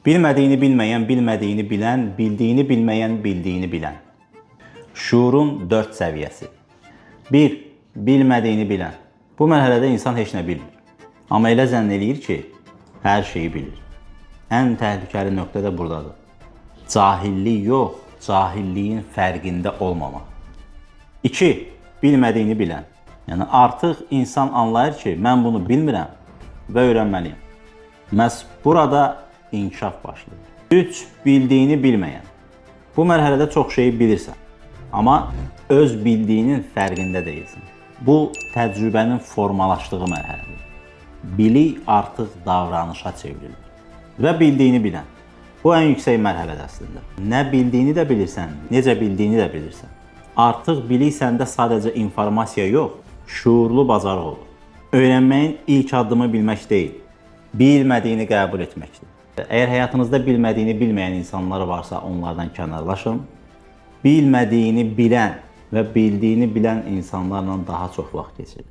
Bilmədiyini bilməyən, bilmədiyini bilən, bildiyini bilməyən, bildiyini bilən. Şuurun 4 səviyyəsi. 1. Bilmədiyini bilən. Bu mərhələdə insan heç nə bilmir. Amma elə zənn eləyir ki, hər şeyi bilir. Ən təhlükəli nöqtə də burdadır. Cahillik yox, cahilliyin fərqində olmamaq. 2. Bilmədiyini bilən. Yəni artıq insan anlayır ki, mən bunu bilmirəm və öyrənməliyəm. Məhz burada inkişaf başlayır. 3. Bildiyini bilməyən. Bu mərhələdə çox şeyi bilirsən, amma öz bildiyinin fərqində deyilsən. Bu təcrübənin formalaşdığı mərhələdir. Bilik artıq davranışa çevrilir və bildiyini bilən. Bu ən yüksək mərhələdir əslində. Nə bildiyini də bilirsən, necə bildiyini də bilirsən. Artıq bilik səndə sadəcə informasiya yox, şuurlu bacarıq olur. Öyrənməyin ilk addımı bilmək deyil, bilmədiyini qəbul etməkdir. Əgər həyatınızda bilmədiyini bilməyən insanlar varsa, onlardan kənarlaşın. Bilmədiyini bilən və bildiyini bilən insanlarla daha çox vaxt keçirin.